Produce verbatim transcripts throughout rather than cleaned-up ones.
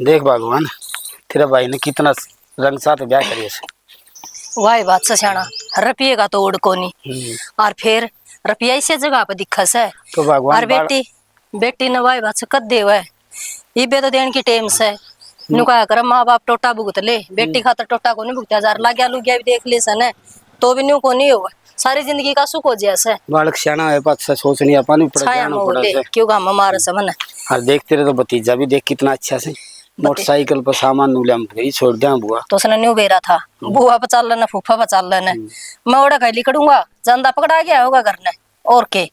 देख भगवान, तेरे भाई ने कितना रंग साथ ब्याह करिए से। वाह बात से सियाणा, रुपये का तोड़ कोनी। हम्म। और फिर रुपया इसे जगह पे दिखा से। तो भगवान और बाल- बेटी, बेटी ने वाह बात से कद देवे, इबे तो देन की टेम से। हम्म। नु कहा कर, माँ बाप टोटा भुगत ले, बेटी हम्म। खातर टोटा कोनी भुगत्या, हजार लाग्या लुग्या भी देख ले सने, तो भी न्यू कोनी हो। सारी जिंदगी का सुख हो जैसे। बालक सियाणा है, पाछा सोचनी अपन भी पड़ छाया जाना में पड़ा होते, से। क्यों गाम मार से मने। और देख, तेरे तो भतीजा भी देख कितना अच्छा से, बती- मोटरसाइकिल पर सामान नू ले हम गई छोड़ दिया बुआ। तो उसने न्यू बेरा था, हम्म। बुआ पचाल लेना, फूफा पचाल लेना। हम्म। मैं ओड़ा खाई लिकड़ूंगा, जांदा पकड़ा गया होगा घर ने, और के।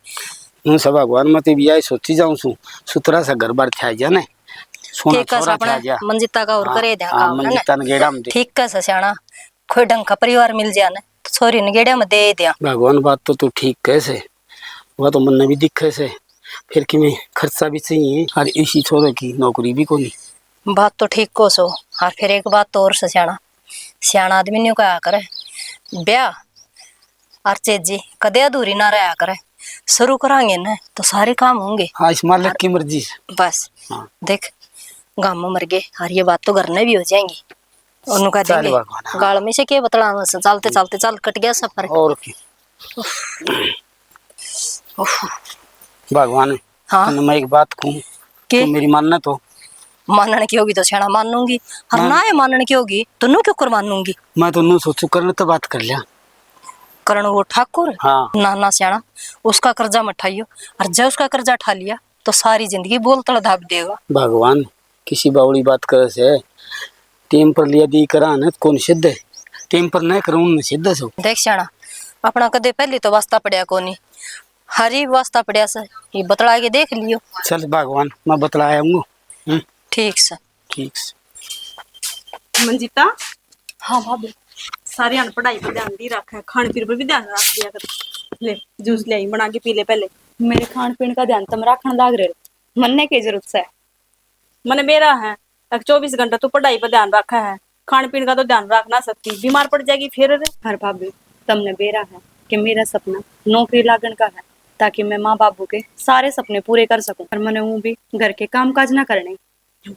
हूँ सब भगवान, मैं तो भी यही सोची जाऊँ सू, सुथरा सा घर बार था जाने, सोना ठीक है, छोरा अपने था जा। मंजिता का और हाँ, करे द्या हाँ, काम, है ना? मंजिता ने गेड़ा में दे। ठीक है, सस्याना, कोई ढंग का परिवार मिल जाए ना, तो छोरी ने गेड़े में दे दिया। भगवान, बात तो तू ठीक कहे से, वह तो मन भी दिखे से, फिर कि मैं खर्चा भी चाहिए, और इसी छोरे की नौकरी भी कोनी। बात तो ठीक को सो, और फिर एक बात तो और से सियाना, सियाना आदमी न्यू कहा करे, ब्याह और चेजी कदे अधूरी ना रहा करे, शुरू करांगे ना तो सारे काम होंगे। हाँ, इस मालिक और की मर्जी से। बस, हाँ। देख, गाम में मर गए, और ये बात तो घर में भी हो जाएंगी। उन्होंने कह चल देंगे, भगवान, हाँ। गाल में से के बतला, बस चलते चलते चल कट गया सफर। और की? उफ। भगवान, हाँ। तन्ने मैं एक बात कहूँ, के? तू मेरी मानना तो? मानने की होगी तो सियाना मानूंगी, और हाँ। ना ये मानने की होगी तो नू क्यों कर मानूंगी? मैं तो नू सोचू, करण तो बात कर लिया। करण वो ठाकुर? हाँ। ना ना सियाना, उसका कर्जा मत ठाइयो, और जब उसका कर्जा ठा लिया तो सारी जिंदगी बोल तल दाब देगा। भगवान, किसी बावली बात करे से, टेम पर लिया दी करा न कौन सिद्ध है, टेम पर न करूँ न सिद्ध सो। देख सियाना, अपना कदे पहली तो वास्ता पड़या कोनी, हरी वास्ता पड़या से, ये बतला के देख लियो। चल भगवान, मैं बतला आऊंगा। हम्म। ठीक से। ठीक से। मंजिता। हाँ भाभी। सारी हाण पढ़ाई पर ध्यान दी रखे, खान पीन पर भी ध्यान रख दिया कर। ले, जूस ले आई, बना के पी ले पहले। मेरे खान पीन का ध्यान तुम राखण लाग रहे हो, मन्ने के जरूरत से? मने बेरा है, एक चौबीस घंटा तू पढ़ाई पर ध्यान रखे है, खान पीन का तो ध्यान रख ना सकती, बीमार पड़ जाएगी फिर। अरे भाभी, तुमने बेरा है कि मेरा सपना नौकरी लागण का है, ताकि मैं माँ बाबू के सारे सपने पूरे कर सकूं। पर मने ऊँ भी घर के काम काज ना करने।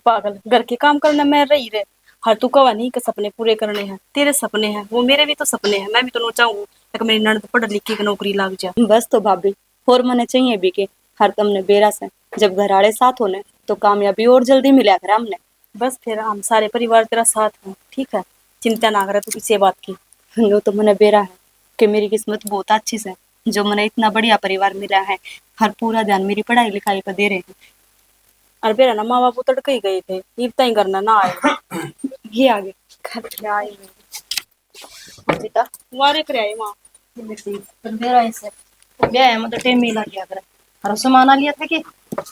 पागल, घर के काम करने में रही रे। हर तू कवा नहीं कि सपने पूरे करने हैं, तेरे सपने हैं, वो मेरे भी तो सपने हैं। मैं भी तो नू चाहूँ कि मेरी ननद पढ़ लिख के नौकरी लाग जा। बस तो भाभी, और मने चाहिए भी के? हर तुमने बेरा से, जब घर आले साथ होने तो कामयाबी और जल्दी मिला करे हमने। बस फिर हम सारे परिवार तेरा साथ हैं, ठीक है? चिंता ना करे तू किसी बात की। यो तो मने बेरा है कि मेरी किस्मत बहुत अच्छी से, जो मने इतना बढ़िया परिवार मिला है, हर पूरा ध्यान मेरी पढ़ाई लिखाई पर दे रहे हैं। अरे बेरा ना, माँ बाबू तड़के ही गए थे, इब ताई करना ना आए। ये आ गए। घर पे आए हुए। बेटा। वारे करे आए माँ। बेटी, पर बेरा ऐसे। ब्याह है, मतलब, टेम ही लग गया करे। और सामान आ लिया था कि?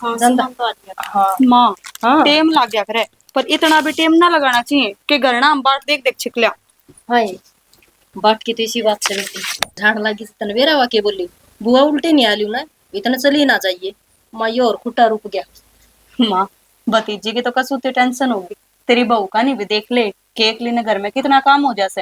हाँ, जांदा। सामान तो आ लिया। हाँ। माँ, हाँ। टेम लग गया करे, पर इतना भी टेम ना लगाना चाहिए कि घर ना हम बाट देख देख छिक लिया। हाय, बाट की तो इसी बात से बेटी झाड़ लगी, तन बेरा वा के बोली, बुआ उल्टे नहीं आ लियो ना, इतना चली ना जाइए। माँ, यो और खुटा रुक गया। माँ, भतीजी की तो कसूती टेंशन होगी, तेरी बहू का नहीं भी देख ले, के एकली ने घर में कितना काम हो जा से।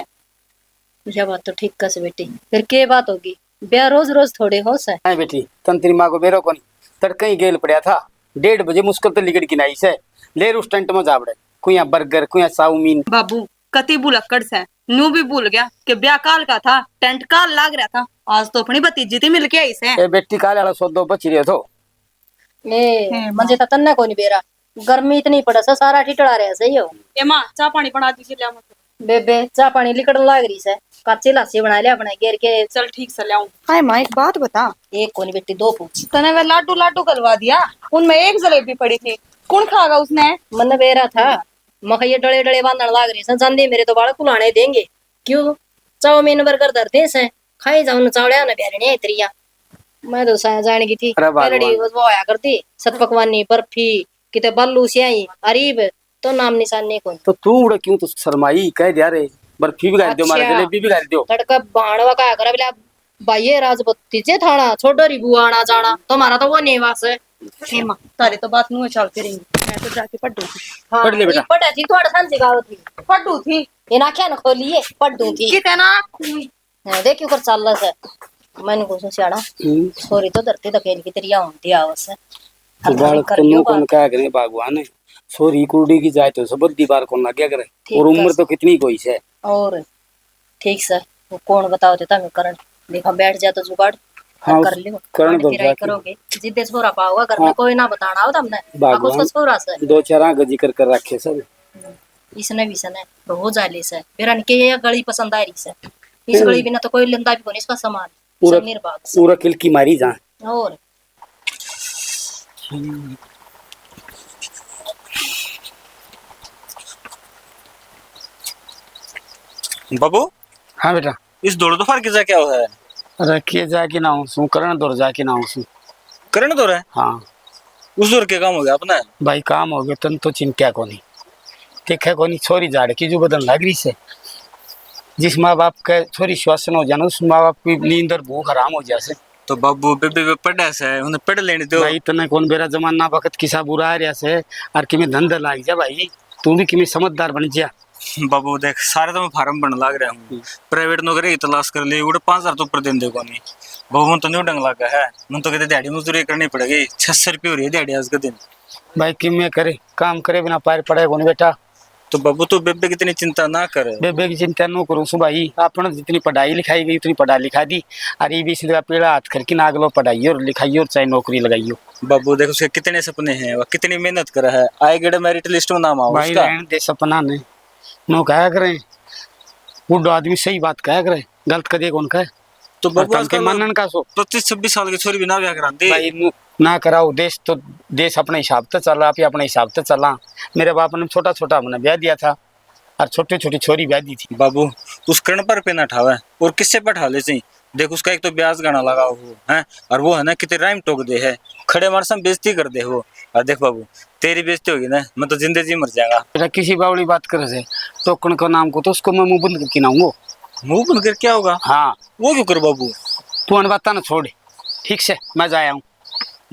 यह बात तो ठीक कस बेटी, फिर के बात होगी, ब्याह रोज रोज थोड़े हो से। नहीं बेटी, तन तेरी माँ को बेरो कोनी, तड़के ही गेल पड़ा था, डेढ़ बजे मुश्किल तो लिकड़ के आई से, ले उस टेंट में जावड़े, कोई यहाँ बर्गर, कोई यहाँ चाउमीन। बाबू, कति भुलक्कड़ सै, न्यू भी भूल गया कि ब्याह काल का था, टेंट काल लाग रहा था। आज तो अपनी भतीजी थी मिलके आई सै। ए बेटी, काल वाला सौदो बच रहे थो। ए, हे माँ। मंजे ता तन्ने कोनी बेरा, गर्मी इतनी पड़े सै, सारा ठिठड़ा रहे सै यो। ए माँ, चाह पानी बना दीजिए, ले आओ। बेबे, चाह पानी लिकड़न लाग रही सै, काची लासी बना ले अपने गेर के। चल ठीक सै, ले आऊं। हाय माँ, एक बात बता। एक कोनी बेटी, दो पूछ। तने वे लाडू लाडू गलवा दिया, उनमें एक जलेबी पड़ी थी, कौन खागा उसने? मन्ने बेरा था, मखा ये डले डले बांधण लाग रही सै, जांदी मेरे तो बालक कुलाने देंगे। क्यों? चाउमीन बर्गर धर दे सै, खाई जाऊं न चावड़िया न बिहारणी है तेरिया। मैं तो सा-, जान की थी, अरे भगवान। पहलड़ी वो होया करती, सत पकवानी, बर्फी, किते बालू स्याही, अरीब, तो नाम निशान नहीं कोई। तो तू उड़े क्यों तो शर्माई, कह दिया रे, बर्फी भी गाल दो, मारे अच्छा। जलेबी भी गाल दो। तड़का भाणवा का करे बोला, भाई, ये राजपूती जे थाना, छोड़ो री बुआ आना जाना, तो हमारा तो वो नहीं वास है। हे माँ, तारे तो बात नुए चलते रहेंगे, मैं तो जाके पढ़ू थी। हाँ, पढ़ ले बेटा। ये पढ़ा थी, थोड़ा सांझे गाओ थी। पढ़ू थी। ये ना क्या ना खोलिए, पढ़ू थी। कितना? हाँ, देखियो कर चाल रहा है। मैंने को सोचा ना, हम्म। छोरी तो धरती धकेल की तेरी आऊं दिया बस। तो बालक तो न्यू कौन कहा करे भगवान है। छोरी कुड़ी की जाए तो सब दीवार को लग गया करे। ठीक और है उम्र सर। तो कितनी कोई से। और ठीक सर, वो कौन बताओ देता मैं करण। देखा बैठ जा तो जुगाड़ हाँ, कर लियो। करण दो जाके। करोगे जिद्दे छोरा पाओगा घर में, हाँ। कोई ना बताना हो तुमने। भगवान उसका छोरा सर। दो चार आगे जिक्र कर रखे सर। हम्म, इसने भी सने रोज आ ले सर। मेरा के ये गली पसंद आ रही सर। इस हम्म। गली बिना तो कोई लेंदा भी कोनी इसका सामान। पूरा, सब निर्बाध सर। पूरा किलकी मारी जा। और बाबू। हाँ बेटा। इस दौड़ दोपहर के जा क्या हुआ है? अरे के जा के ना हूँ, करण दौर जा के ना हूँ। करण दौर है? हाँ। उस दौर के काम हो गया अपना? भाई काम हो गया, तन तो चिंता कोनी। देखे कोनी, छोरी झाड़ की जो बदन लग रही से। जिस माँ बाप के छोरी श्वासन हो जाना, उस माँ बाप की नींद और भूख हराम हो जा से। तो बाबू, बेबे, बेबे पढ़ा से, उन्हें पढ़ लेने दो। भाई, तने कौन बेरा जमाना वक्त किसा बुरा आ रहा से, और किमें धंधा लाग जा भाई, तू भी किमें समझदार बन जा। बाबू देख, सारे तो मैं फार्म भरने लाग रहा हूँ, हम्म। प्राइवेट नौकरी की तलाश कर ली, उड़े पाँच हजार तो ऊपर देंदे कोनी। बाबू, मन तो न्यू डंग लगा है, मन तो कहते दिहाड़ी मजदूरी करनी पड़ेगी, छह सौ रुपये हो रही है दिहाड़ी आज के दिन। भाई, किमें करे, काम करे बिना पार पड़े कोनी बेटा। तो बाबू, तू बेबे की इतनी चिंता ना कर। बेबे की चिंता नो करूँ सु भाई, आपने जितनी पढ़ाई लिखाई गई उतनी पढ़ा लिखा दी। अरे बीस रुपया पीला हाथ करके ना अगलो पढ़ाइयो और लिखाइयो और चाहे नौकरी लगाइयो। बाबू देख, उसके कितने सपने हैं, वह कितनी मेहनत करा है, आए गेड़े मेरिट लिस्ट में नाम आओ भाई उसका। रहन दे सपना ने, नो कहा करे, बूढ़ो आदमी सही बात कहा करे, गलत कदे कौन कहे। तो और बाबू, तम के आजकल मानन का सो? पच्चीस छब्बीस साल की छोरी भी ना ब्याह करांदे। भाई, नु-, ना कराओ। देश तो, देश अपने हिसाब से चला, आप ही अपने हिसाब से चला। मेरे बाप ने छोटा छोटा हमने ब्याह दिया था और छोटी छोटी छोरी ब्याह दी थी। बाबू, उस करण पर पे ना ठावे और किससे पे ठा ले सही। देख, उसका एक तो ब्याज गाना लगा हो, हैं, और वो है ना, कितने राइम टोक दे है, खड़े मार से बेइज्जती कर दे हो। और देख बाबू, तेरी बेइज्जती होगी ना, मैं तो जिंदे जी मर जाएगा। बेटा, किसी बावली बात करे से, टोकन का नाम को तो उसको मैं मुंह बंद करके ना हूँ। मुंह बंद कर क्या होगा? हाँ। वो क्यों कर बाबू? तू अन बातां ना छोड़, ठीक से, मैं जा आऊँ।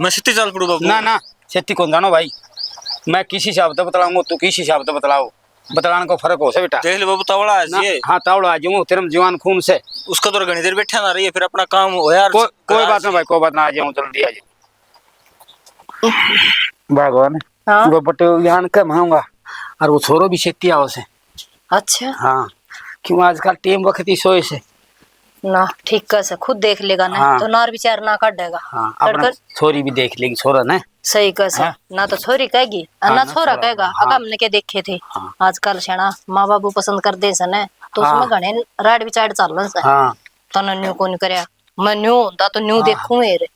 मैं छेती चाल पड़ू बाबू। ना, ना, छेती कौन जानो भाई, मैं किसी हिसाब से बतलाऊंगा, तू किसी हिसाब से बतलाओ, बतलाने को फर्क हो से बेटा। देख ले बाबू, तावड़ा आ ना, जाइए। हाँ, तावड़ा आ जाऊंगा, तेरे में जवान खून से। उसका तो घनी देर बैठा ना रहिए, फिर अपना काम हो यार। को-, कोई बात ना भाई, कोई बात ना, आ जाऊंगा, जल्दी आ जाऊंगा। भगवान, हाँ? वो बटे यान के मांगा, और वो छोरो भी छेती आओ से। अच्छा। हाँ, क्यों आजकल टेम वक्त ही सोए से। ना, ठीक कह से, खुद देख लेगा ना, हाँ। तो नार विचार ना काटेगा। हाँ, अपना कड़कड़। छोरी भी देख लेगी, छोरा ने। सही कह से, हाँ। ना तो छोरी कहेगी, और हाँ, ना ना छोरा छोरा कहेगा, हाँ। अगर हमने के देखे थे। हाँ। आजकल से ना, माँ बाबू पसंद कर दे से ना, तो हाँ। उसमें घने राड विचार चल से। हाँ। तने न्यू कौन करया, मैं न्यू होंदा तो न्यू हाँ। देखूं मेरे।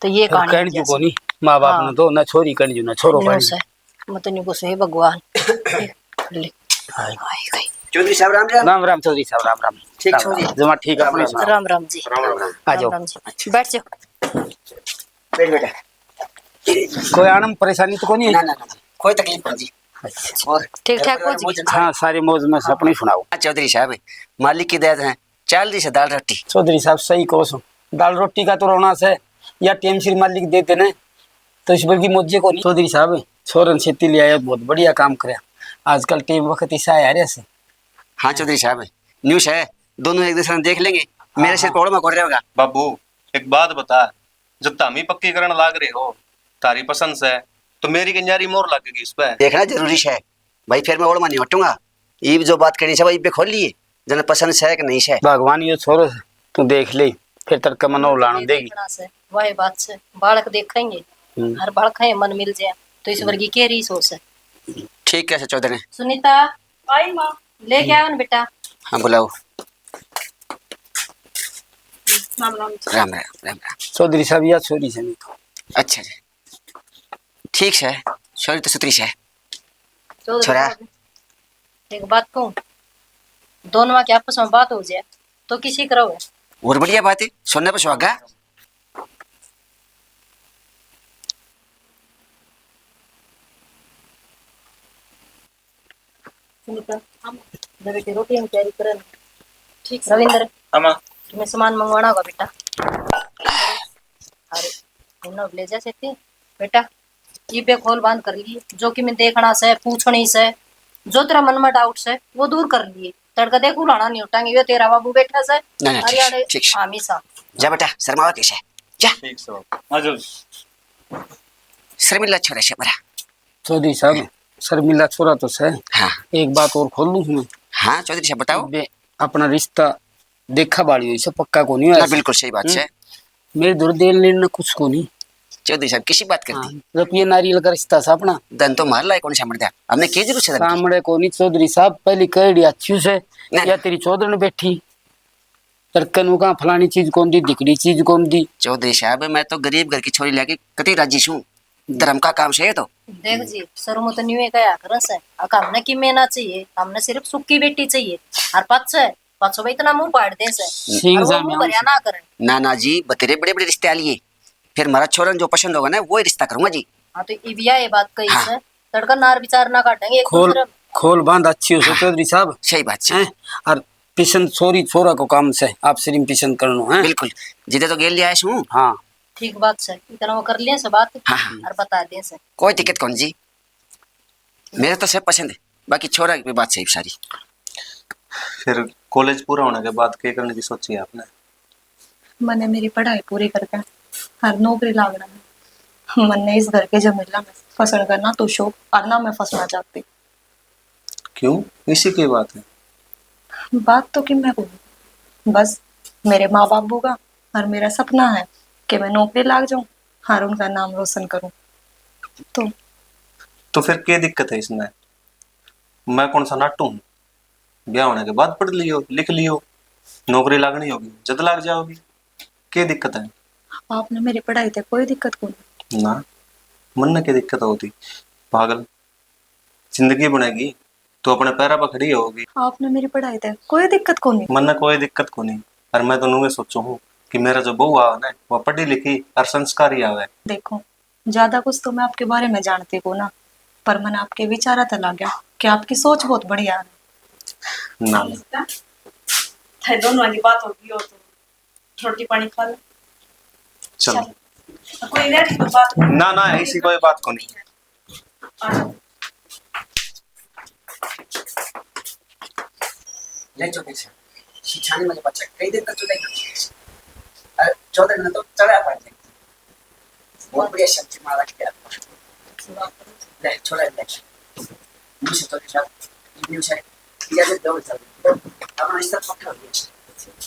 तो ये कहानी कहन है जू जैसे। कोनी, माँ बाप हाँ। ने तो ना छोरी कहन जू, ना छोरो न्यू कहन जू। से। मैं तो न्यू को से, "हे भगवान।" ले। हाय। हाय गई। चौधरी साहब, राम राम। राम राम चौधरी साहब, राम राम। ठीक राम राम। चौधरी। जमा ठीक, राम अपने राम। सुनाओ। राम राम जी। राम राम। आ जाओ। राम राम जी। बैठ जाओ। बैठ बेटा। कोई आनम परेशानी तो कोनी है? ना, ना, ना, ना। कोई तकलीफ नहीं जी। अच्छा। और ठीक ठाक हो जी? हाँ, सारी मौज में अपनी सुनाओ। हाँ, चौधरी साहब, मालिक की दया है, चल रही से दाल रोटी। चौधरी साहब, सही कहो सो, दाल रोटी का तो रोना से, या टेम सिर मालिक दे देने, तो इस बल्कि मौजे को नहीं। चौधरी साहब, छोरन छेती ले आया, बहुत बढ़िया काम करया। आजकल टेम वक्त इसा आ रहा से। हाँ चौधरी साहब, न्यू से, दोनों एक दूसरे ने देख लेंगे। मेरे हाँ, सिर हाँ। पकड़ में कर रहा होगा। बाबू, एक बात बता, जब धामी पक्की करण लाग रहे हो, थारी पसंद से, तो मेरी कन्यारी मोहर लगेगी इस पे। देखना जरूरी है भाई, फिर मैं ओड़ में नहीं हटूंगा। इब जो बात करनी से भाई, इब पे खोल लिए, जने पसंद से कि नहीं से। भगवान यो छोरो से, तू देख ले, फिर तड़के मनो लाणो देगी। देखना से, वही बात से, बालक देखेंगे, हम्म। हर बालक है मन मिल जाए, तो इस हम्म। वर्गी के रीस हो से। ठीक है चौधरी। सुनीता, आई माँ। लेके आओ ना बेटा। हाँ, बुलाओ। राम राम जी। राम राम, राम राम। चौधरी साहब, या छोरी से नहीं तो। अच्छा जी। ठीक से, छोरी तो सुथरी से। चौधरी छोरा। साहब, एक बात कहूँ, दोनों की आपस में बात हो जाए, तो किसी करो है। और बढ़िया बात है, सोने पे सुहागा। सुनीता, हम बेटे रोटी की तैयारी करें। ठीक है। रविंद्र, हाँ, माँ। तुम्हें सामान मंगवाना होगा बेटा। अरे, उन्हें ले जा सकते बेटा। ये बे खोल बांध कर लिए, जो कि मैं देखना से, पूछनी से, जो तेरा मन में डाउट से, वो दूर कर लिए। तड़का देख उलाना नहीं उठाएंगे, ये तेरा बाबू बैठा से। नहीं, नहीं, ठीक, हरियाणा ठीक। हमेशा। जा बेटा, शर्मावा कैसे? जा। ठीक से बाबू। आ जाओ। शर्मिला छोरा से बड़ा। चौधरी साहब, शर्मिला छोरा तो सै। हाँ। एक बात और खोल लूं मैं। हाँ चौधरी साहब, बताओ। बे, अपना रिश्ता देखा बाली हुई से, पक्का को नहीं ना, होया। बिल्कुल सही बात हम्म। है। मेरे धोरै देन लेन ना कुछ को नहीं। चौधरी साहब, किसी बात करती? हाँ, रुपये नारियल का रिश्ता से अपना। धन तो मार लाए, कौन सामने दिया? हमने के जरूर से धन की? सामने को नहीं चौधरी साहब, पहली कह दी अच्छी से, नहीं। या तेरी चौधरी ने बैठी। तड़के नु कहा, "फलानी चीज कौन दी, ढिकड़ी चीज कौन दी?" चौधरी साहब, मैं तो गरीब घर की छोरी लेके कतई राजी सूं। धर्म का काम से ये तो। देख जी, शर्म तो न्यू ही कहा करे से। अक हमने की मेना चाहिए, हमने सिर्फ सुखी बेटी चाहिए। और पाछे, पाछो भाई इतना मुंह पाड़ दे से। सिंह और वो जामे मुंह भरिया ना करे। ना, ना जी, बतेरे बड़े-बड़े रिश्ते आ लिए। फिर म्हारा छोरा ने जो पसंद होगा ना, वो ही रिश्ता करूंगा जी। हाँ, तो इबिया ये बात कही हाँ। से। तड़का नार विचार ना काटेंगे एक खोल, दूसरे में। खोल बांध अच्छी हो से हाँ। चौधरी साहब। सही बात है। हैं? और पसंद छोरी छोरा को काम से, आप सिर्फ पसंद करनो है। बिल्कुल, जिदे तो गेल लिया है शू। हाँ। ठीक बात से, इतना वो कर लिया से बात हाँ, हाँ। और बता दिया से। कोई दिक्कत कौन जी, मेरे तो सब पसंद है, बाकी छोरा की बात सही सारी। फिर कॉलेज पूरा होने के बाद के करने की सोची है आपने? मैंने मेरी पढ़ाई पूरी करके हर नौकरी लागना है। मैंने इस घर के झमेला में फंसण का ना तो शौक और ना मैं फंसना चाहती। क्यों, ऐसी कोई बात है? बात तो कि मैं को, बस मेरे माँ बाबू का और मेरा सपना है कि मैं नौकरी लाग जाऊं और उनका नाम रोशन करूं। तो तो फिर क्या दिक्कत है इसमें? मैं कौन सा नाटू हूँ? ब्याह होने के बाद पढ़ लियो, लिख लियो, नौकरी लागनी होगी, जद लाग जाओगी। के दिक्कत है? आपने मेरी पढ़ाई ते कोई दिक्कत कोनी। ना, मन्ने के दिक्कत होती? पागल, जिंदगी बनेगी तो अपने पैरां पर खड़ी होगी। आपने मेरी पढ़ाई ते कोई दिक्कत कोनी। मन्ने कोई दिक्कत कोनी। और मैं तो नुए सोचू हूँ कि मेरा जो बहू आवे ना, वो पढ़ी लिखी और संस्कारी आवे। देखो, ज्यादा कुछ तो मैं आपके बारे में जानती को ना, पर मैंने आपके विचारा ते लाग्या कि आपकी सोच बहुत बढ़िया है। ना, ना। थे दोनों की बात होगी हो तो रोटी पानी खा लो। चलो। चलो। कोई ना, कोई बात ना, ना, ऐसी कोई बात को नहीं। आ जाओ। ले चौधरी साहब, शिक्षानी में बच्चा कई दिन तक चुनाई करती है। अरे, चौधरी ने तो चढ़ा पाई। बहुत बढ़िया सब्जी मारा के। ले, छोड़ा, ले। न्यू से चौधरी साहब, न्यू से, इधर से दो चल। अपना रिश्ता पक्का हो गया।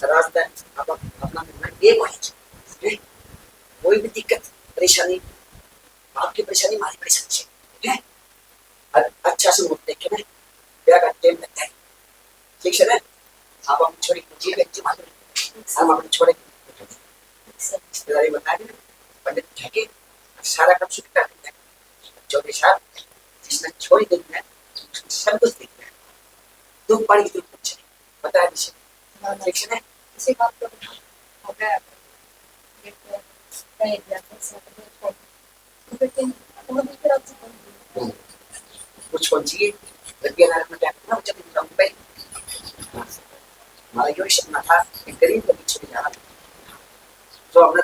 राज का, अब अपना निर्णय एक हो जाए। कोई भी दिक्कत, परेशानी, आपकी परेशानी, हमारी परेशानी है। और अच्छा से मुंह देख के ना, ब्याह का टाइम लगता है। ठीक है ना? आप अपनी छोरी को जी, बच्ची मालूम है। हम अपने छोरे की रिश्तेदारी बता के, पंडित कह के, सारा काम शुरू कर देते हैं। चौधरी साहब, जिसने छोरी देखना है, उसने सब कुछ देखना है। दुख पड़ी, दुख कुछ नहीं। बता दीजिए। हाँ, ठीक है ना? इसी बात को हो गया। एक, एक, एक, कुछ कौन चाहिए? रबिया नायक में क्या करना, जब हम पे हमारा यो सपना था कि गरीब को पीछे नहीं जाना, तो हमने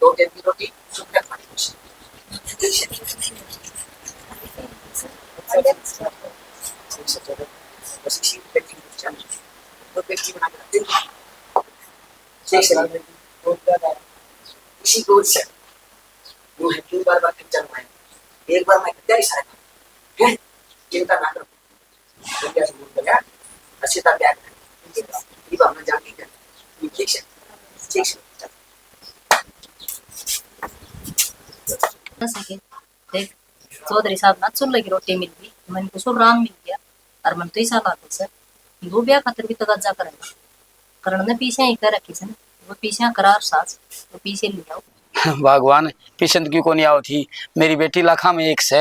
दो टाइम की रोटी सुख कर खानी। बस इसी पे टीम को चैनल, वो पे टीम बना के रखते हैं। ठीक है, इसी को से वो है क्यों बार बार पिक्चर में एक बार मैं क्या इशारा करूं? हैं? चिंता ना करो। तो क्या समझ गया? अच्छी तरह क्या करें? ये बात मैं जानती है। ठीक है, ठीक है। बस है कि देख, चौधरी साहब ना चूल्हे की रोटी मिल गई, मैंने कुछ राम मिल गया। और मन तो ऐसा लागो सर, वो ब्याह खातर भी तगाजा करेगा। करण ने पीछे ही कर रखी सर, वो पीछे करार सास, वो पीछे ले आओ। भगवान, पसंद क्यों कोनी आओ थी? मेरी बेटी लाखा में एक से।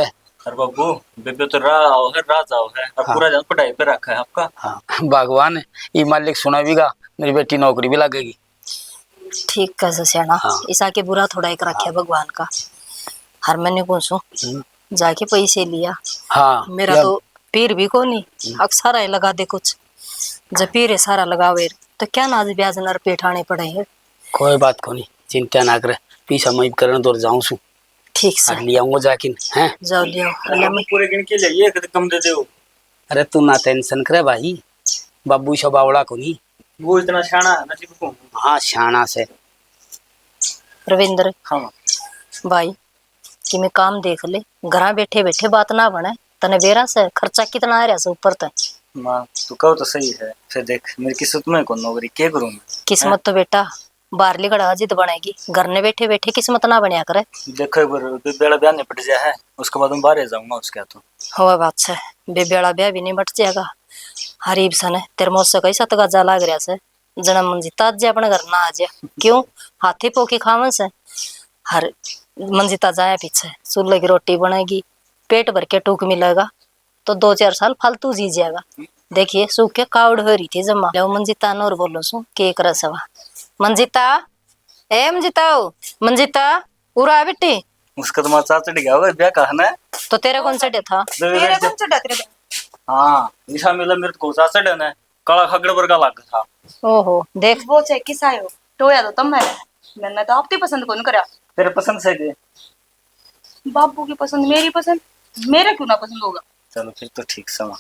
अरे बाबू, बेबे तो राह आओ है, राह जाओ है, और हाँ। पूरा जन पढ़ाई पे रखा है आपका। हाँ, भगवान, ये मालिक सुना भी गा, मेरी बेटी नौकरी भी लगेगी। ठीक कह से सियाना, हाँ। इसा के बुरा थोड़ा एक रखा हाँ। भगवान का। हर मैंने कौन सो हम्म। जाके पैसे लिया। हाँ, मेरा या तो पीर भी कोनी, हम्म। अक सारा ही लगा दे कुछ। जब पीर है सारा लगावे, तो क्या ना आज ब्याज ना रुपये ठाने पड़े हैं। कोई बात कोनी, चिंता ना करे, पीसा मैं करण दौर जाऊं सू। ठीक से। और ले आऊंगा जाकिन, हैं? जाओ ले आओ। अरे अल्लाह बाबू, मैं पूरे गिन के ले आइए, कदे कम दे दो। अरे तू ना टेंशन करे भाई, बाबू सब बावला कोनी। वो इतना शाना है ना जी को। हाँ, शाना से। रविंद्र। हाँ। भाई, कि मैं काम देख ले, घरा बैठे बैठे बात ना बने, तने बेरा से खर्चा कितना आ रहा से ऊपर तक? माँ, तू कहो तो सही है। फिर देख, मेरी किस्मत में कौन नौकरी, के करूँ मैं? किस्मत तो बेटा बाहर लिकड़ा जित बनेगी, घर ने बैठे बैठे किस्मत ना बनया करे। देखो, एक बार बेबे वाला ब्याह निपट जाए है, उसके बाद मैं बाहर ही जाऊंगा उसके हाथों। हवा बात से, बेबे वाला ब्याह भी निपट जाएगा। हरीब सन तेरे मौत से कई सत गाजा लाग रहा से, जन्म मंजिता आज अपने घर ना आ जा। क्यों? हाथी पोकी खावन से। हर मंजिता जाया पीछे चूल्हे की रोटी बनेगी, पेट भर के टूक मिलेगा, तो दो चार साल फालतू जी जाएगा। देखिए, सूख के कावड़ हो रही थी जम्मा। लो मंजिता, नौर बोलो सू, के करे सवा? मंजिता, ए मंजिता, ओ मंजिता, उरा आ बेटी। उसका तो मारा चा चढ़ गया होगा ब्याह का, है ना? तो तेरा कौन चढ़ा था? मेरा कौन चढ़ा तेरे पे? हाँ, निशा मिला मेरे को चा चढ़ा ना, काला खगड़ वर्गा लग था। ओहो, देख। वो चाहे किसा हो, टोया तो तम है, मैंने तो आपकी पसंद कौन करा। तेरे पसंद से के? बाबू की पसंद, मेरी पसंद, मेरा क्यों ना पसंद होगा? चलो फिर तो ठीक समा।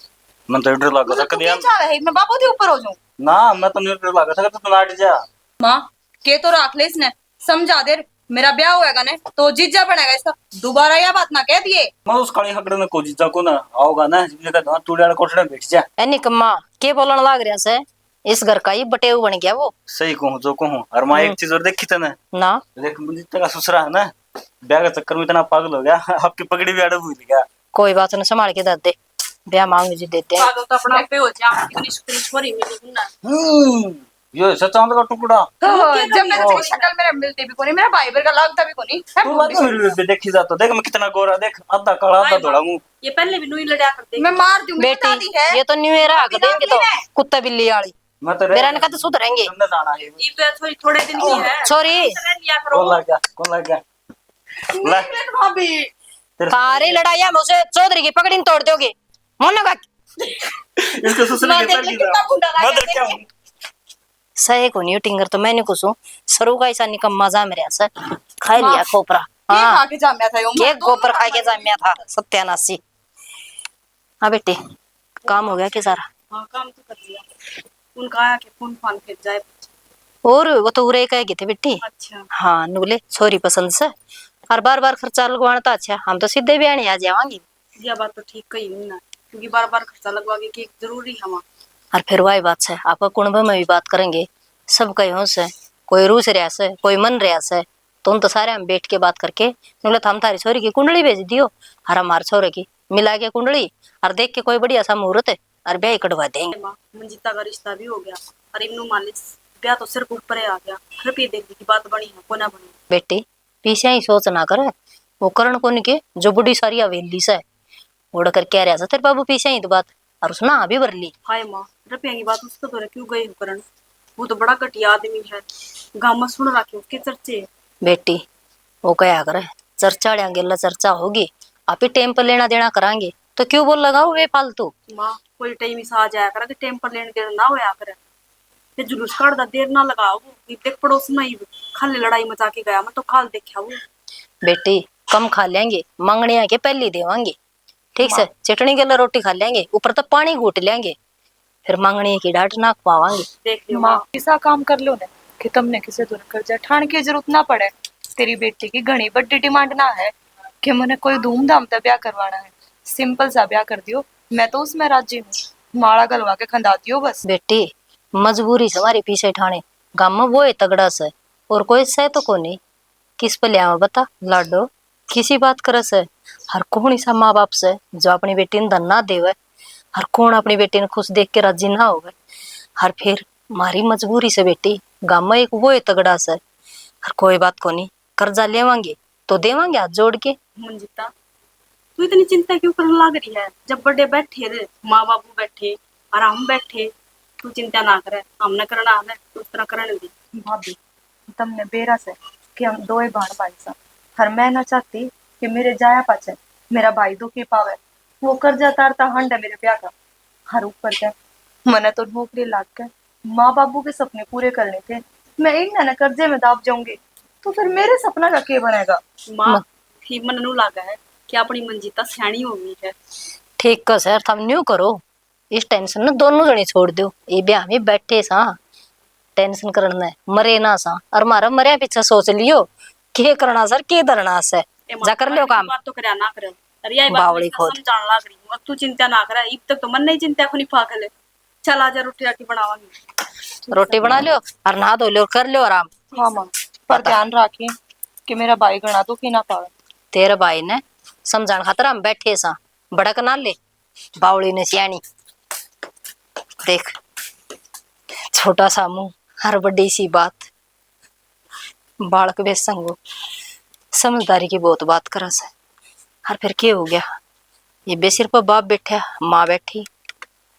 मैं तो डर लगा था कभी क्या चाह रहा है, मैं बाबू के ऊपर हो जाऊं? ना, मैं तो नहीं डर लगा था, तू नाट जा। माँ, के तो राख ले इसने, समझा दे, मेरा ब्याह होएगा ना तो जीजा बनेगा इसका, दोबारा यह बात ना कह दिए। मैं उस काली हकड़े ने को जीजा को ना आओगा ना, जिसने कहा, "हाँ, तू डाल कोठड़े में बैठ जा।" ए निकम्मा, के बोलण लाग रहा से? इस घर का ही बटेऊ बन गया वो। सही कहूँ जो कहूँ। और माँ, एक हम्म। चीज और देखी तने? ना। देख, मंजिता का ससुरा है ना, ब्याह के चक्कर में इतना पागल हो गया, आपकी पगड़ी भी आड़े भूल गया। कोई बात ना, संभाल के दे दे, ब्याह मांग जी दे दे। पागल तो अपना पे हो जा, कितनी सुथरी छोरी मिली ना। हम्म, यो है चांद का टुकड़ा। तो जब मेरे से शक्ल मेरा मिलती भी कोनी, मेरा भाई वर्गा लगता भी कोनी। तू बात फिर भी देखी जा तो देख, मैं कितना गोरा, देख, आधा काला, आधा धोला हूँ। ये पहले भी न्यू ही लड़ा करते। मैं मार दूंगी, बेटी, बता दी है। ये तो न्यू ही रहा कर देंगे तो, कुत्ता बिल्ली वाली। मैं तो मेरा इनका तो सुधरेंगे। तुमने जाना है। ये तो छोरी थोड़े दिन की है। छोरी। रह लिया करो। कौन लग गया? कौन लग गया? ले। नहीं, मेरी भाभी। तेरे सारे लड़ाइयां में उसे चौधरी की पगड़ी तोड़ दोगे। मोनो का। इसके ससुर के देख ले, कितना गुंडा लग गया। सही कोनी टिंगर तो मैंने कुछ सरू का ऐसा निकम्मा जा मेरे से। खा लिया खोपरा। हाँ। खा के जाम्या था यो? के गोबर खा के जाम्या था, सत्यानाशी। हाँ बेटी, काम हो गया के सारा? हाँ, काम तो कर लिया। उनका आया कि फोन फान फिर जाए। और वो तो उरे कह गए थे बेटी। अच्छा। हाँ, नुले छोरी पसंद से। और बार बार खर्चा लगवाना तो अच्छा, हम तो सीधे ब्याह आ जावांगे। यह बात तो ठीक कही ना, क्योंकि बार बार खर्चा लगवा के की जरूरी है वहाँ। और फिर वही बात से, आप कुणबे में भी बात करेंगे, सब कहो से, कोई रूस रहा से, कोई मन रहा से, तो उन तो सारे हम बैठ के बात करके, नुले हम थारी छोरी की कुंडली भेज दियो, और हमारे छोरे की मिला के कुंडली और देख के कोई बढ़िया सा मुहूर्त और ब्याह ही कटवा देंगे। माँ, मंजिता का रिश्ता भी हो गया और इन्नू मालिस ब्याह तो सिर के ऊपर ही आ गया। रुपये देने की बात बनी है, कोना बनी। बेटी, पीछे ही सोच ना कर, वो करण कोनी के जो बड़ी सारी हवेली से उड़ कर कह रहा था तेरे बाबू पीछे ही तो बात, और उसने हाँ भी भर ली। हाय माँ, रुपया की बात उसको तो क्यों गई हो करण? वो तो बड़ा घटिया आदमी है, गांव में सुन रखे उसके चर्चे। बेटी, वो कहा करे, चर्चा आलियां गेला चर्चा होगी, आप ही टाइम पर लेना देना करांगे, तो क्यों बोल लगाओ वे फालतू? माँ, कोई टाइम इसा आ जाया करा कि टाइम पर लेना देना ना होया करे, फिर जुलूस काढ़दा देर ना लगाओ। ये देख पड़ोस में ही खाली लड़ाई मचा के गया, मैं तो काल देखा वो। बेटी, कम खा लेंगे, मांगने आके पहले ही देवांगे। ठीक से माँ। चटनी गेला रोटी खा लेंगे, ऊपर तो पानी घूट लेंगे, फिर मांगनी की डांट ना खवावांगे। देख लियो माँ, माँ। ऐसा काम कर लो ना कि तुमने किसी दूर कर्जा ठाण की जरूरत ना पड़े। तेरी बेटी की घणी बड़ी डिमांड ना है कि मने कोई धूमधाम तै ब्याह करवाना है, सिंपल सा ब्याह कर दियो, मैं तो उसमें राजी हूँ। माला गलवा के खंदा दियो बस। बेटी, मजबूरी से हमारे पीछे ठाणे, गाम में वो ही तगड़ा से, और कोई से तो कोनी। किस पे ल्यावा बता लाडो, किसी बात करे से? हर कौन सा माँ बाप से जो अपनी बेटी ने धन ना देवे? हर कौन अपनी बेटी ने खुश देख के राजी ना होवे? हर फिर मारी मजबूरी से बेटी, गामा एक वो ही तगड़ा से। हर कोई बात कोनी, कर्जा लेवांगे तो देवांगे हाथ जोड़ के। मंजिता, तू इतनी चिंता क्यों करने लाग रही है? जब बड़े बैठे रे, माँ बाबू बैठे और हम बैठे, तू चिंता ना करे, हमने करना है, तू उस तरह करने दे। भाभी, तमने बेरा से कि हम दोए भाण भाई सा, हर मैं ना चाहती कि मेरे जाया पाछे मेरा भाई दुखी पावे। वो कर्जा तारता हांडे मेरे ब्याह का, हर ऊपर के मने तो नौकरी लाग के माँ बाबू के सपने पूरे करने थे, मैं इन्हें ना कर्जे में दाब जाऊंगी, तो फिर मेरे सपना का के बनेगा? माँ, माँ। थी मन नू लागे है कि अपनी मंजीता सियाणी हो गई है। ठीक का सर, थम न्यू करो, इस टेंशन ने दोनों जने छोड़ दो। ये ब्याह में बैठे सा, टेंशन करने मरे ना सा, और मारा मरे पीछे सोच लियो, के करना सर, के धरना से, ए माँ, जा कर लियो काम। बात तो करया ना करे, अरे, यही बात बावली मैं इसका खोद। समझाने लाग रही हूँ। अब तू चिंता ना करे, इब तक तो मन नहीं चिंता अपनी पागल है। चल, आजा, रोटी राटी बनावांगे। रोटी बना लो और नहा धो लो और कर लो आराम। हाँ, माँ, पर बता। ध्यान रखिए कि मेरा भाई घना दुखी ना पावे। तेरे भाई ने समझाने खातर हम बैठे सा, भड़क ना ले, बावली ने सियाणी। देख, छोटा सा मुंह, हर बड़ी सी बात। बालक बेसंगो, समझदारी की बहुत बात करा से। और फिर के हो गया? ये बे सिर पर बाप बैठा, माँ बैठी,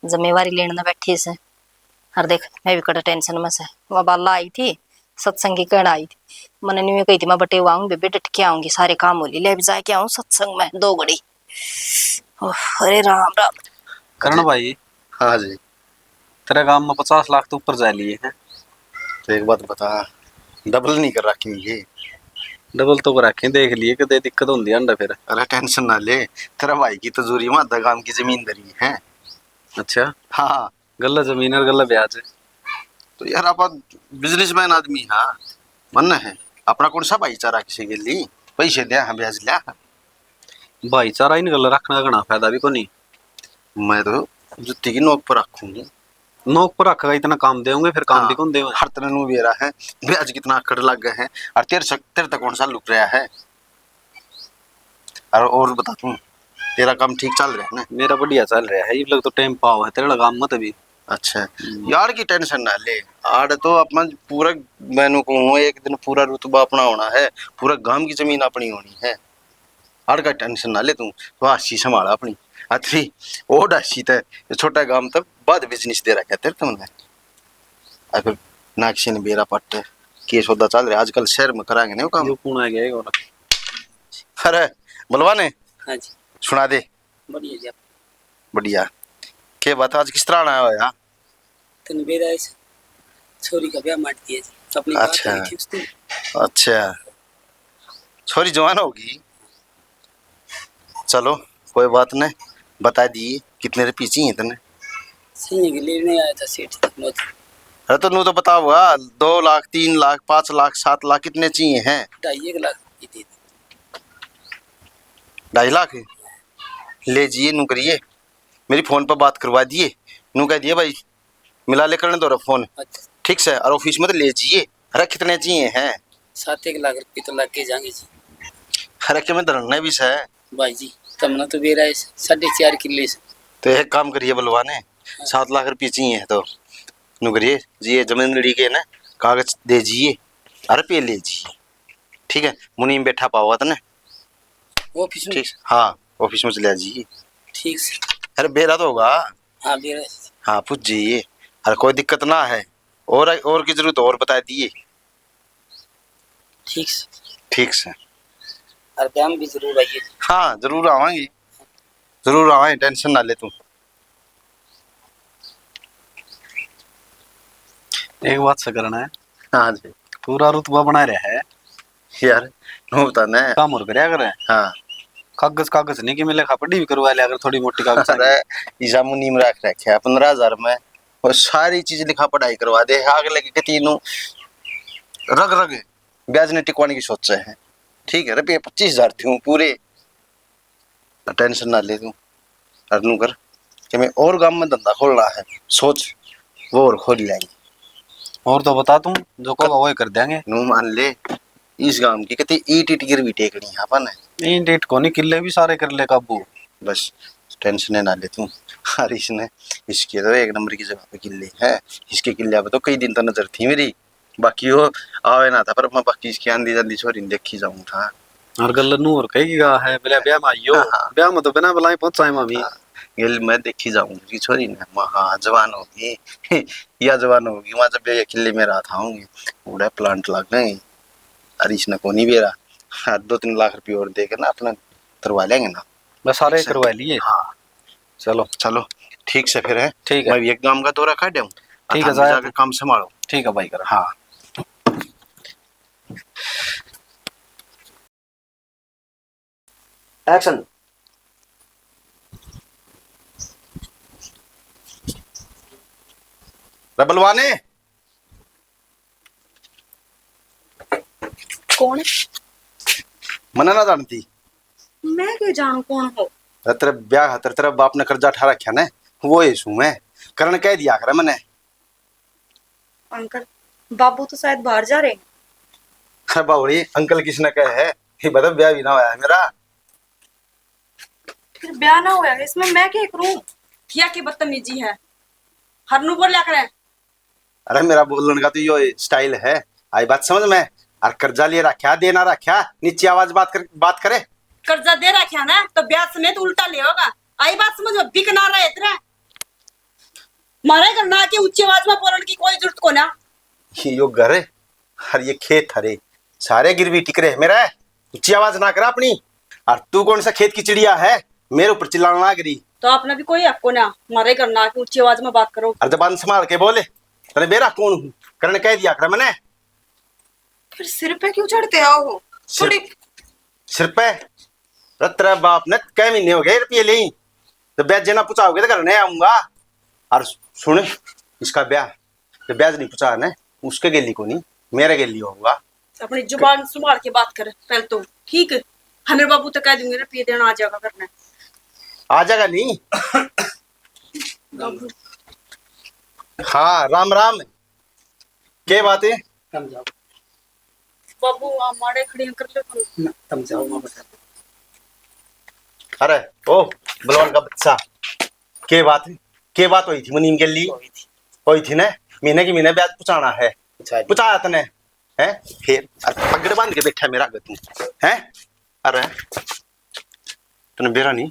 जिम्मेवारी लेने ना बैठी से। और देख, मैं भी कड़ा टेंशन में से। वहाँ बाला आई थी, सत्संगी कहना आई थी। मैंने न्यू कही थी, मैं बटे आऊंगी बेबे, डट के आऊंगी, सारे काम हो ली, ले भी जाके आऊं सत्संग में दो घड़ी। ओह, अरे राम राम। करण भाई। हाँ जी। तेरे काम में पचास लाख तो ऊपर जा लिए हैं। तो एक बात बता, डबल नहीं कर रखी ये? डबल तो कर रखे, देख लिए, कदे दिक्कत होंदी है अंडा फिर। अरे टेंशन ना ले, तेरा भाई की तजूरी में आधा गांव की जमीन धरी है। अच्छा। हाँ। गल्ला जमीन और गल्ला ब्याज। तो यार, आप बिजनेसमैन आदमी हाँ, मन है अपना कौन सा भाईचारा किसी के लिए, पैसे दिया हाँ, ब्याज लिया हाँ। भाईचारा इन गल्ला रखने का घना फायदा भी कोनी। मैं तो जुत्ती की नोक पर रखूंगी। नोक पर रखेगा, इतना काम देंगे, फिर काम हाँ, भी कौन देवे? हर तरह नू बेरा है, ब्याज कितना अकड़ लग गए हैं, और तेरे से, तेरे तक कौन सा लुक रहा है? और, और बता तू, तेरा काम ठीक चल रहा है ना? मेरा बढ़िया चल रहा है, ये लग तो टाइम पाव है, तेरा काम मत भी। अच्छा। हम्म। यार की टेंशन ना ले, आड़ तो अपना पूरा, मैनू कहूँ एक दिन पूरा रुतबा अपना होना है, पूरा गांव की जमीन अपनी होनी है। आड़ का टेंशन ना ले तू, तू हासी संभाल अपनी। अथरी ओ डासी ते छोटा गांव तक बाद बिजनेस दे रखा तेरे तुमने। अगर ना किसी ने बेरा पट्ट के सौदा चल रहा आजकल शहर में करांगे नहीं वो काम। यो कौन आ गया ये वाला? अरे बलवान है। हाँ जी। सुना दे। बढ़िया जी। बढ़िया। के बात आज किस तरह आया होया? तने बेरा इस छोरी का ब्याह माट दिया जी। अपनी बात अच्छा। हुई थी उस दिन। अच्छा। छोरी जवान होगी। चलो, कोई बात नहीं, बता दिए कितने रुपये चाहिए तने। सही है कि लेने आया था सेठ जी, मौत। अरे तो नू तो बताओगा, दो लाख, तीन लाख, पाँच लाख, सात लाख कितने चाहिए हैं? ढाई एक लाख की दे दे। ढाई लाख? ले जिए, नू करिए, मेरी फोन पर बात करवा दिए, नू कह दिए भाई मिला ले करने दो फोन। अच्छा। ठीक से, और ऑफिस में तो ले जिए। अरे कितने चाहिए हैं? सात एक लाख रुपये तो लग के जाएंगे जी। अरे कि मैं धरना भी से। भाई जी, तमने तो बेरा है, साढ़े चार किले से। तो एक काम करिए बलवान, हाँ। सात लाख रुपये चाहिए तो नू करिए जी, ये जमीन लड़ी के ना कागज दे जिए, अरे पे ले जिए। ठीक है, मुनीम बैठा पाओगा तने। ऑफिस में? ठीक, हाँ, ऑफिस में चले आ जाइए। ठीक से। अरे बेरा तो होगा। हाँ, बेरा है। हाँ, पूछ जाइए। अरे कोई दिक्कत ना है। और, और की जरूरत हो, और बता दिए। ठीक से। ठीक से। और ब्याह में भी जरूर आइए। हाँ, जरूर आवांगे। जरूर आवांगे, टेंशन ना ले तू। एक बात से करना है। हाँ जी। पूरा रुतबा बना रहा है। यार, नू बता ना। काम और करया करे। हाँ। कागज, कागज नहीं कि मैं लिखा पढ़ी भी करवा लिया कर, थोड़ी मोटी कागज। अरे, ईसा मुनीम रख रखे है पन्द्रह हजार में, और सारी चीज लिखा पढ़ाई करवा दे। आग लगे कि तीनों रग रग ब्याज ने टिकवाने की सोचे है। ठीक है, रुपये पच्चीस हजार थे पूरे। टेंशन ना ले तू, और नू कर कि मैं और गांव में धंधा खोलना है, सोच, वो और खोल लेंगे। और तो बता तू, जो कहोगा वही कर देंगे। नू मान ले, इस गांव की कती ईंट ईंट गिरवी टेकनी है अपन। ईंट ईंट कोनी, किले भी सारे कर ले काबू। बस टेंशन ना ले तू। और इसने, इसके तो एक नंबर की जगह पे किले हैं, इसके किले पे तो कई दिन तो नजर थी मेरी। बाकी वो आवे ना था, पर मैं बाकी इसकी आंदी जांदी छोरी ने देखी जाऊं था। और गल्ला नू और कहेगी गा है, बोले ब्याह में आइयो। हाँ, हाँ। ब्याह में तो बिना बुलाए पहुंचाए मामी। हाँ, गेल मैं देखी जाऊं की छोरी ने, मैं, हाँ, जवान होगी। या जवान होगी, वहां जब ये किले में रहा था होंगे, बूढ़ा प्लांट लग गए। और इसने को नहीं बेरा। हाँ, दो तीन लाख रुपये और देकर ना अपना करवा लेंगे ना। बस सारे ठीक से। करवा लिए। हाँ। चलो। चलो, ठीक से फिर है। ठीक है। मैं भी एक गांव का दौरा काट दूं। ठीक है, आप जाया जाकर तू। काम संभालो। ठीक है भाई, करो। हाँ। एक्शन। रे बलवाने। कौन? मने ना जानती। मैं के जानू कौन हो? अरे, तेरे ब्याह खातर तेरे बाप ने कर्जा ठा रखा ना, वो ही सू मैं। करण कह दिया करे मने। अंकल, बाबू तो शायद बाहर जा रहे हैं। अरे बावड़ी, अंकल किसने कहे है? ये बता, ब्याह भी ना होया है मेरा। फिर ब्याह ना होया है, इसमें मैं क्या करूं? या की बदतमीजी है, हरनू बोल्या करे। अरे, मेरा बोलने का तो यो स्टाइल है, आई बात समझ में? और कर्जा ले रखा, देना रखा, नीचे आवाज बात कर, बात करे। कर्जा दे रखा ना, तो ब्याज समेत उल्टा ले होगा। आई बात समझ में? बिकना रहे तेरा। मारे घर ना के ऊंची आवाज में बोलने की कोई जरूरत को ना। यो घर है, और ये खेत हरे, सारे गिरवी टिक रहे मेरा। ऊंची आवाज ना करा अपनी। और तू कौन सा खेत की चिड़िया है, मेरे ऊपर चिल्लाने लाग रही? तो आपने भी कोई हक को ना, मारे घर ना के ऊंची आवाज में बात करो। और जबान संभाल के बोले, तने बेरा कौन हूँ, करण कह दिया कर मैंने। फिर सिर पे क्यों चढ़ते आओ हो? सिर, थोड़ी सिर पे? अरे तेरा बाप ने कै महीने हो गए रुपये ले, तो ब्याज ना पुचाओगे तो घर नहीं आऊंगा। और सुन, इसका ब्याह, जो ब्याज नहीं पुचा ने, उसके गेली को नहीं, मेरे गेली होगा। अपनी जुबान संभाल के बात कर पहले तो, ठीक है? हमें बाबू तो कह दूंगे रुपये देना आ जाएगा करना। आ जाएगा नहीं। हाँ, राम राम। के बात है? तम जाओ। बाबू, आप माड़े खड़े कर लो। ना, तम जाओ, माँ बता। अरे, ओ, बलवान का बच्चा, के बात है? के बात हुई थी मुनीम के लिए? हुई थी। हुई थी ना? महीने की महीने ब्याज पुचाना है। पुचा दी। पुचाया तने? हैं? फिर, अरे, पगड़ बांध के बैठा मेरा आगे तू, हैं? अरे, तने बेरा नहीं,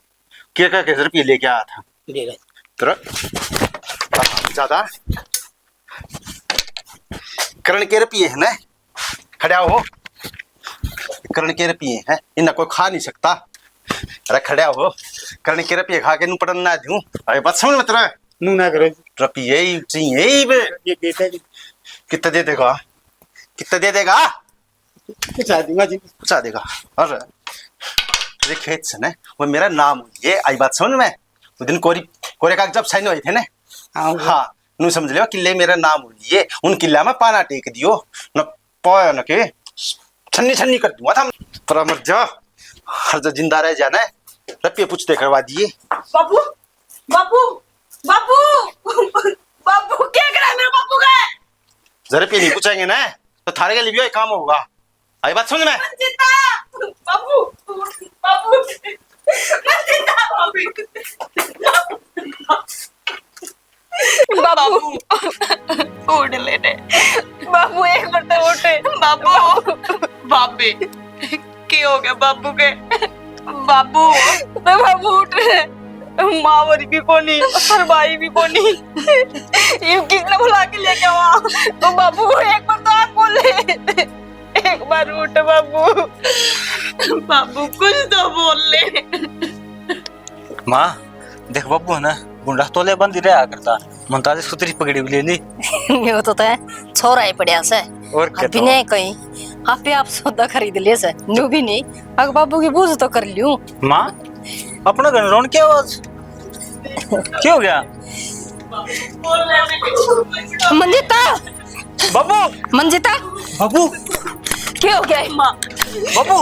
के का के रुपये लेके आया था? बेरा। तेरा ज्यादा करण के रुपये है ना? खड़ा हो। करण के रुपये हैं, इन्हें कोई खा नहीं सकता। अरे खड़ा हो, करण के रुपये खा के नू पटन ना दूं। अरे बात समझ में तेरा? नू ना करो। रुपये ही चाहिए ही बे। ये देता है। कितना दे देगा? कितना दे देगा? पहुंचा दूंगा जी। पहुंचा देगा। और तेरे खेत से ना, वो मेरा नाम हो, ये आई बात समझ में? वो दिन कोरी, कोरे कागज जब साइन हुए थे ना, हाँ, वो हाँ, नू समझ लियो, किले मेरा नाम हो लिए, उन किला में पाना टेक दियो, न पाया न के छन्नी छन्नी कर दूंगा था। पर मर जा, हर जो जिंदा रह जाना है, रुपये पूछते करवा दिए। बाबू, बाबू, बाबू, बाबू, क्या करा मेरे बाबू का? जरा रुपये नहीं पूछेंगे ना, तो थारे के लिए भी यही काम होगा। आई बात समझ में? मंजिता, बाबू, बाबू, मंजिता, बाबू। बाबू, उठ ले रे। बाबू, एक बार तो उठ। बाबू, बाबे, के हो गया बाबू के? बाबू। बे बाबू, उठ रे। माँ वरी भी कोनी, और भाई भी कोनी। ये किसने बुला के लेके आवा? ओ बाबू, एक बार तो आँख खोल ले। एक बार उठ बाबू। बाबू, कुछ तो बोल ले। माँ, देख बाबू है ना, गुंडा तोले बंदी रहा करता। मन तो आज सुतरी पगड़ी भी ले ली। यो तो तै छोरा ही पड़या से। और क्या अब तो? बिना कहीं आपे आप सौदा खरीद ले से। न्यू भी नहीं, अग बाबू की बूझ तो कर लियो। माँ, अपना घर रोन क्या आवाज? क्या हो गया? मंजिता, बाबू। मंजिता, बाबू। क्या हो गया है? माँ। बाबू।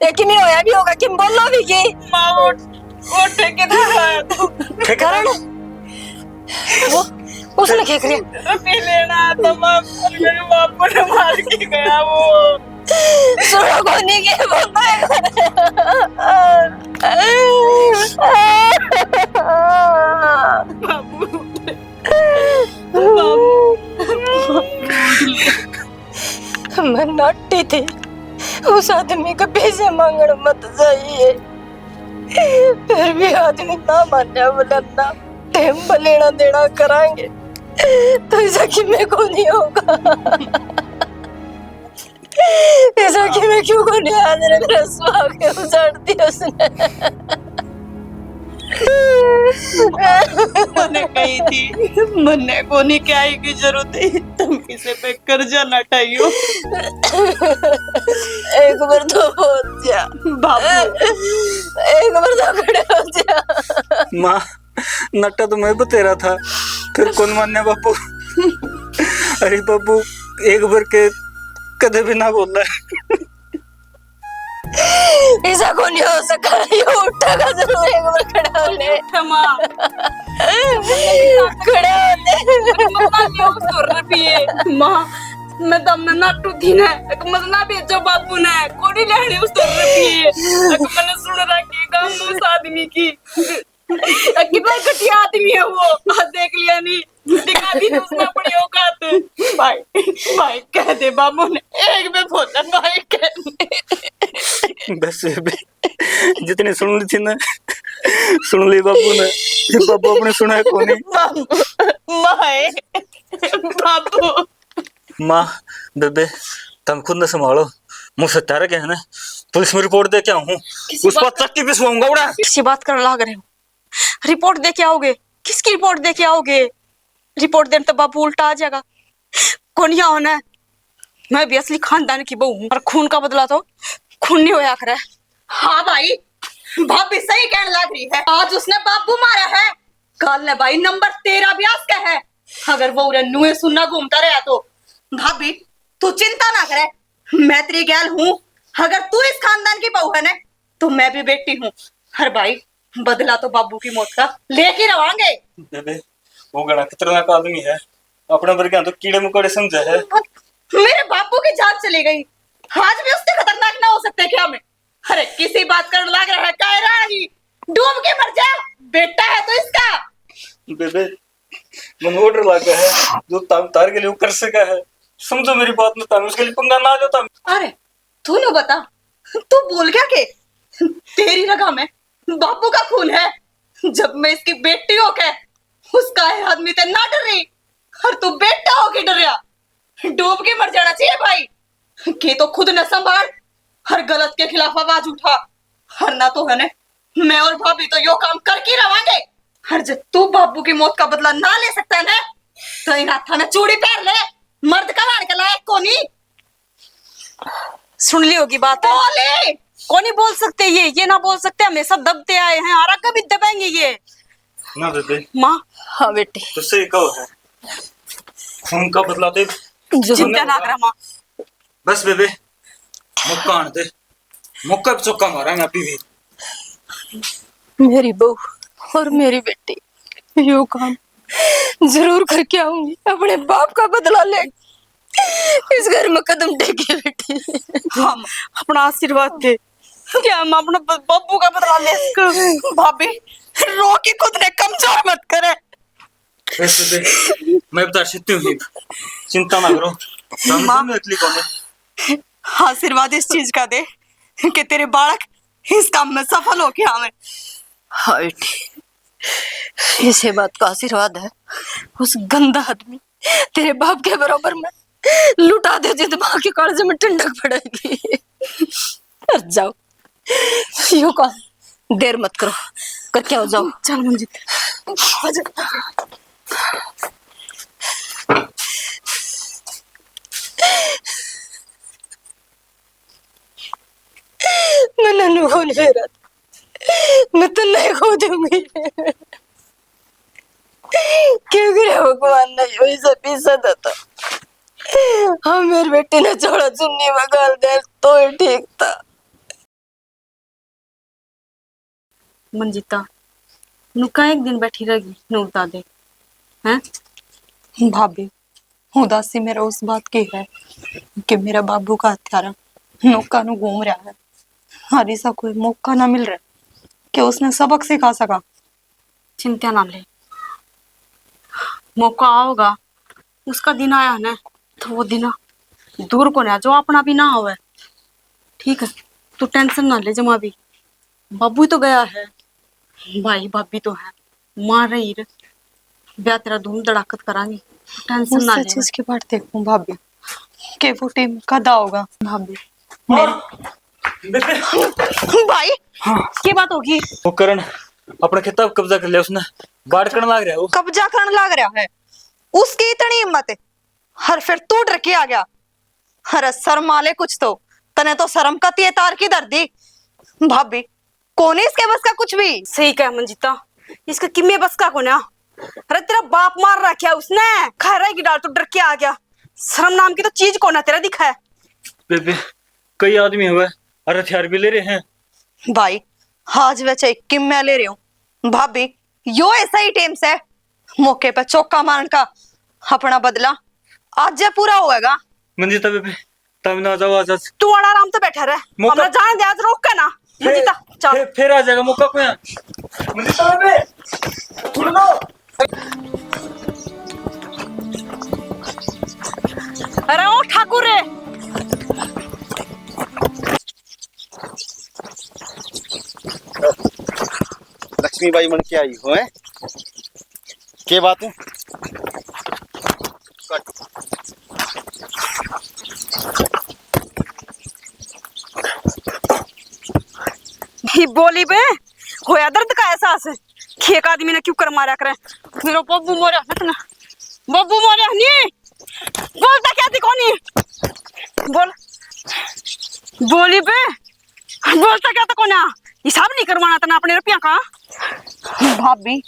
ये किमी होया भी होगा, किम बोलो भी की? माँ, वो, वो ठेकेदार आया था। ठेकेदार? करण? वो, उसने क्या करिया? रुपये लेना आया था, माँ, पर मेरे बापू ने मार के गया वो। सुनो, कोनी के बोलो है। बाबू। बाबू। मैं नाटी थी, उस आदमी के पैसे मांगण मत जाइए। फिर भी आदमी ना मान्या, बोला ना, टाइम पर लेना देना करांगे, तो ऐसा कि मैं को नहीं होगा। ऐसा कि मैं क्यों को नहीं आज रे मेरा सुहाग उजाड़ दिया उसने। मन्ने कही थी, मन्ने कोनी क्या ही की जरूरत है, तुम किसे पे कर्जा ना उठाइयो। एक बार तो बोल दिया। बाबू। एक बार तो खड़े हो जा। माँ, नट्टा तो मैं बतेरा था, फिर कौन मान्या बाबू? अरे बाबू, एक बार के कदे भी ना बोला। ऐसा को नहीं हो सका, ये उठेगा जरूर एक बार खड़ा होने। उठे माँ। खड़ा होने। मत ना दियो उस दो रुपये। माँ, मैं तमने नाटू थी ना, एक मत ना बेचो बाबू ने, कोड़ी लेने उस दो रुपये। एक मैंने सुन रखी गाम उस आदमी की। एक कितना घटिया आदमी है वो, आज देख लिया नहीं। दिखा दी उसने अपनी औकात। भाई, भाई, कह दे बाबू ने, एक में बोला भाई, कह दे। बस बेबे, जितनी सुन ली थी ना, सुन ली बाबू ने। ये बाबू अपने सुना कोनी। बाबू, माए, बाबू। माँ, बेबे, तुम खुद ने संभालो। मुझसे तारे के है ना, पुलिस में रिपोर्ट दे के आऊँ। किसी उस पर बात चक्की पिसवाऊंगा उड़ा। किसी बात करने लाग रहे हो? रिपोर्ट दे के आओगे? किसकी रिपोर्ट दे के आओगे? रिपोर्ट देने तो बाबू उल्टा आ जाएगा। कौन या होना है? मैं भी असली खानदान की बहू हूँ, पर खून का बदला तो खून नहीं होया करे। हाँ भाई, भाभी सही कहने लग रही है। आज उसने बाबू मारा है, कल ने भाई नंबर तेरह भी आसका है। अगर वो उरे नुए सुन्ना घूमता रहा तो भाभी तू चिंता ना करे, मैं तेरी गैल हूँ। अगर तू इस खानदान की बहू है ना, तो मैं भी बेटी हूँ। हर भाई, बदला तो बाबू की मौत का लेके रवांगे। बेबे, वो घना खतरनाक आदमी है, अपने वर्गा तो कीड़े मकोड़े समझे है। मेरे बाबू की जान चली गई, आज भी उससे खतरनाक ना हो सकते क्या मैं? अरे किसी बात करने लग रहा है, कायरा ही डूब के मर जा, बेटा है तो इसका। बेबे, मन ऑर्डर लागा है, जो ताम तार के लिए वो कर सका है। समझो मेरी बात, में ताम उसके लिए पंगा ना लो ताम। अरे तू नु बता, तू बोल गया के तेरी रगा में बाबू का खून है? जब मैं इसकी बेटी होके उसका है आदमी ते ना डर रही, और तू बेटा होके डरया। डूब के मर जाना चाहिए भाई। के तो खुद न संभाल, हर गलत के खिलाफ आवाज उठा। हर ना तो है ने, मैं और भाभी तो यो काम करके रवांगे। हर जब तू बाबू की मौत का बदला ना ले सकता है ना, तो इन हाथा में चूड़ी पहन ले। मर्द का के लायक कोनी। सुन ली होगी बात है। बोले। कोनी बोल सकते ये, ये ना बोल सकते, हमेशा दबते आए हैं और आगे भी दबेंगे ये। ना बेबे। माँ। हाँ बेटे। तुझसे ही कहो है, खून का बदला तो जो चिंता ना करा माँ। बस बेबे, मौका आने दे, मौका पे चौका मारांगे अभी भी। मेरी बहू और मेरी बेटी, यो काम जरूर करके आऊंगी, अपने बाप का बदला ले। इस घर में कदम टेके बेटी, हम अपना आशीर्वाद दे कि हम अपना ब-, बाबू का बदला ले सकें। भाभी, रो के खुद ने कमजोर मत करे। वैसे दे, मैं बता सकती हूँ, चिंता ना करो, हम माँ, दोनों इतली कौन है? आशीर्वाद इस चीज का दे कि तेरे बालक इस काम में सफल होके आवे। हाँ बेटी, इसे बात का आशीर्वाद है, उस गंदा आदमी तेरे बाप के बराबर में लुटा दे, जित माँ के कालजे में ठंडक पड़ेगी। और जाओ, यो का देर मत करो, करके आओ, जाओ। चल मंजीत। आजा। मैंने नु कौन फेरा था? मैं तो नहीं खो दूंगी। क्यों करे भगवान ने यो ऐसा पीसा था तो? हाँ, मेरी बेटी ने चोला चुन्नी में गाल दे तो ही ठीक था। मंजीता, नुका एक दिन बैठी रहेगी, नु बता दे, हैं? भाभी, उदासी मेरा उस बात की है कि मेरा बाबू का हत्यारा नौका नु घूम रहा है। और ऐसा कोई मौका ना मिल रहा कि उसने सबक सिखा सका। चिंता ना ले, मौका आओगा, उसका दिन आया ना, तो वो दिन दूर को ना, जो अपना भी ना आवे। ठीक है, तू टेंशन ना ले जमा भी। बाबू तो गया है, भाई भाभी तो है, मां रही रे। ब्याह तेरा धूम धड़ाकत करांगे, टेंशन ना ले। चीज की बाट देखूं भाभी, के वो टाइम कदा होगा भाभी? मेरी भाई, हाँ। के बात होगी? वो करण अपने खेता पे कब्जा कर लिया उसने, बाढ़ करण लाग रहा है वो। कब्जा करण लाग रहा है, उसकी इतनी हिम्मत है, हर फिर तू डर के आ गया। अरे शर्मा ले कुछ तो, तने तो शर्म का तिये तार की धर दी। भाभी, कोनी इसके बस का कुछ भी। सही कह मंजीता, इसका किम्मे बस का कोना। अरे तेरा बाप मार रखा उसने, खैरा की डाल तो डर के आ गया। शर्म नाम की तो चीज कोना तेरा दिखा है। बेबे, कई आदमी हुए और हथियार भी ले रहे हैं, भाई, आज वै चाहे किम्या ले रहे हो, भाभी, यो ऐसा ही टेम से मौके पे चौका मारन का अपना बदला आज ये पूरा होएगा। मंजीता बेबे, तब ना जाओ आज, आज। तू आड़ा आराम से बैठा रह, मौका अपना जान दे, आज रोक के ना। फिर, मंजीता, चल। फिर, फिर आ जाएगा मौका कोई। मंजीता बेबे, सुन लो। अरे ओ ठाकुर रे। लक्ष्मी बाई मन के आई हो, हैं? के बात है? ये बोली बे, होया दर्द का एहसास है कि एक आदमी ने क्यों कर मारा करे। मेरा बब्बू मोरे हाथ ना, बब्बू मोरे नहीं, बोलता क्या थी कोनी, बोल, बोली बे। बोलता क्या तो कोना, हिसाब नहीं करवाना तना अपने रुपया का। भाभी,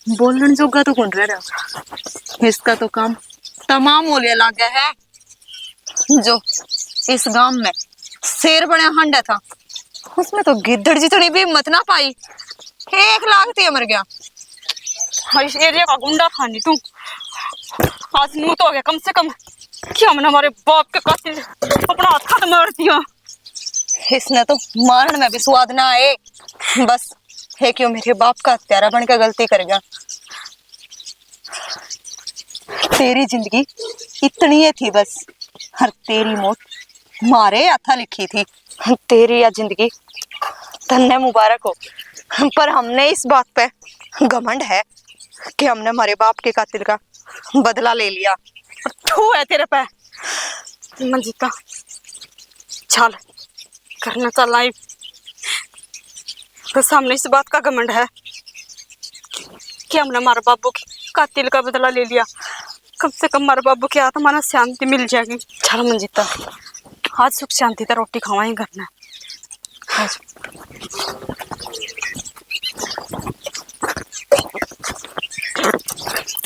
बोलण जोगा तो कौन रह रहा, इसका तो काम तमाम होलिया लाग गया है। जो इस गांव में शेर बने हांडा था, उसमें तो गिद्दड़ जितनी भी हिम्मत ना पाई। एक लाख ते मर गया। हाँ, इस एरिया का गुंडा था नहीं तू। आज नू तो हो गया कम से कम कि हमने हमारे बाप के कातिल अपना हाथ तो मार दिया। इसने तो मारण में भी स्वाद ना आए। बस, है क्यों मेरे बाप का हत्यारा बन के गलती कर गया। तेरी जिंदगी इतनी ही थी बस, और तेरी मौत मारे हाथा लिखी थी। तेरी या जिंदगी तन्ने मुबारक हो, पर हमने इस बात पे घमंड है कि हमने हमारे बाप के कातिल का बदला ले लिया। थू है तेरे पे। मंजीता, चल, घर ना चल आई। बस हमने इस बात का घमंड है कि हमने हमारे बाबू के कातिल का बदला ले लिया। कम से कम हमारे बाबू की आत्मा ना शांति मिल जाएगी। चल मंजीता, आज सुख शांति से रोटी खावांगे घर में। आज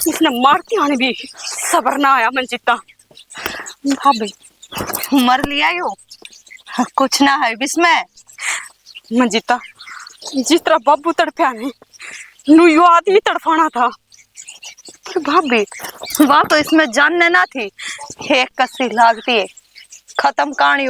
इसने मारती आने भी सबर ना आया मंजीता। भाभी, मर लिया यो, कुछ ना है इसमें। मंजीता, जिस तरह बाबू तड़फया नहीं, नू यो आदमी तड़फाना था। पर भाभी, वहाँ तो इसमें जान ना थी, एक कसी लागती है, खत्म कहानी।